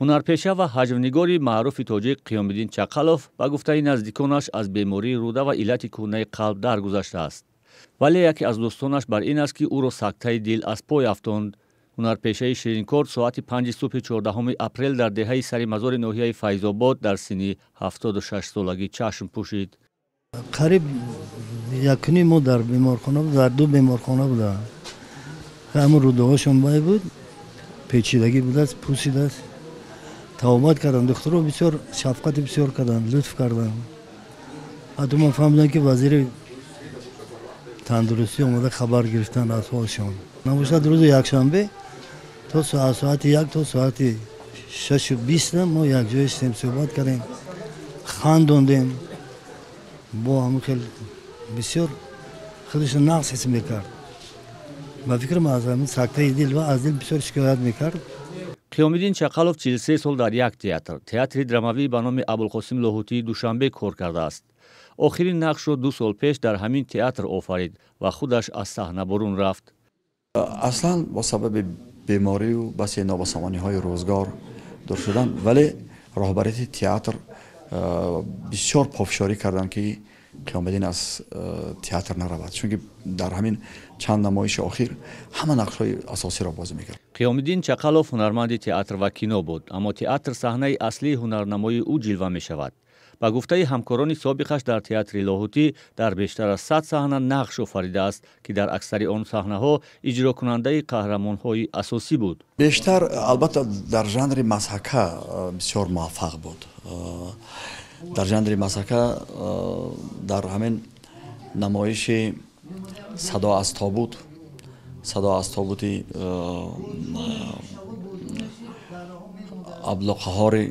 Ҳунарпеша ва ҳаҷвнигори маъруфи тоҷик Қиёмиддин Чақалов ба гуфтаи наздиконаш аз бемории рӯда ва иллати кӯҳнаи қалб даргузаштааст. Вале яке аз дӯстонаш бар ин аст, ки ӯро сактаи дил аз пой афтонд. Ҳунарпешаи ширинкор соати 5 субҳи 14 апрел дар деҳаи сари мазори ноҳияи Файзобод дар синни 76 солагӣ чашм пӯшид. Қариб якуним моҳ дар беморхона, дар ду беморхона буда. Ҳамун рӯдаҳошон бай буд, печидагӣ будааст, пӯсидааст. Тавобат карданд, духтуро бисёр шафқати бисёр карданд, лутф карданд. Ҳатто ман фаҳмидам, ки вазири тандурустӣ омада хабар гирифтанд аз ҳолшон. Набошад, рӯзи якшанбе то соати 1 то соати 6:20 мо якҷоя шидем, суҳбат кардем, хандондем. Бо ҳамин хел бисёр худашро нағз ҳис мекард. Ба фикрам, аз ҳамин сактаи дил ва аз дил бисёр шикоят мекард. Қиёмиддин Чақалов 43 сол дар як театр, театри драмавӣ ба номи Абулқосим Лоҳутии Душанбе, кор кардааст. Охирин нақшро 2 сол пеш дар ҳамин театр офарид ва худаш аз саҳна бурун рафт. Аслан бо сабаби беморию басе нобасомониҳои рӯзгор дур шудан, вале роҳбарияти театр бисёр пофишорӣ карданд, ки Қиёмиддин аз театр наравад, чунки дар ҳамин чанд намоиши охир ҳама нақшҳои асосиро бозӣ мекард. Қиёмиддин Чақалов ҳунарманди театр ва кино буд, аммо театр саҳнаи аслии ҳунарнамоии ӯ ҷилва мешавад. Ба гуфтаи ҳамкорони собиқаш дар театри Лоҳутӣ, дар бештар аз 100 саҳна нақш офаридааст, ки дар аксари он саҳнаҳо иҷрокунандаи қаҳрамонҳои асосӣ буд. Бештар, албатта, дар жанри мазҳака бисёр муваффақ буд. Дар жанри мазҳака, дар ҳамин намоиши «Садо аз тобут», «Садо аз тобути» Абдулқаҳори,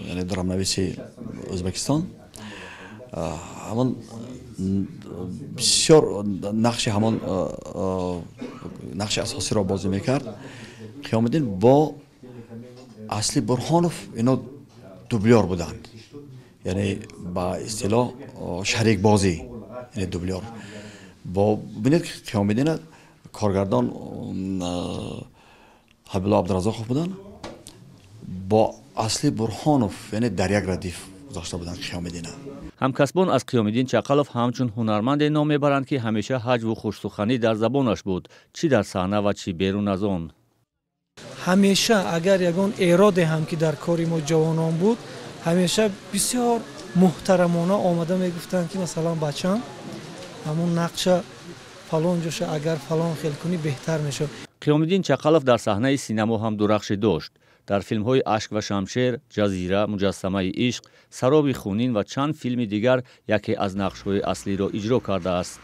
яъне драмнависи Ӯзбекистон, ҳамон бисёр нақши, ҳамон нақши асосиро бозӣ мекард. Қиёмиддин бо Асли Бурҳонов, ино дублёр буданд, яъне ба истилоҳ шарикбозӣ, яъне дублёр. Бо бинед, Қиёмиддина коргардон Ҳабибулло Абдуразоқов буданд, бо Асли Бурҳонов, яъне дар як радиф гузошта буданд Қиёмиддина. Ҳамкасбон аз Қиёмиддин Чақалов ҳамчун ҳунарманде ном мебаранд, ки ҳамеша ҳаҷву хушсуханӣ дар забонаш буд, чӣ дар саҳна ва чӣ берун аз он. Ҳамеша агар ягон эроде ҳам ки дар кори мо ҷавонон буд, ҳамеша бисёр муҳтарамона омада мегуфтанд, ки масалан, бачам, ҳамун нақша фалон ҷоша агар фалон хел кунӣ, беҳтар мешавад. Қиёмиддин Чақалов дар саҳнаи синамо ҳам дурахшӣ дошт. Дар филмҳои «Ашк ва шамшер», «Ҷазира», «Муҷассамаи ишқ», «Сароби хунин» ва чанд филми дигар яке аз нақшҳои аслиро иҷро кардааст.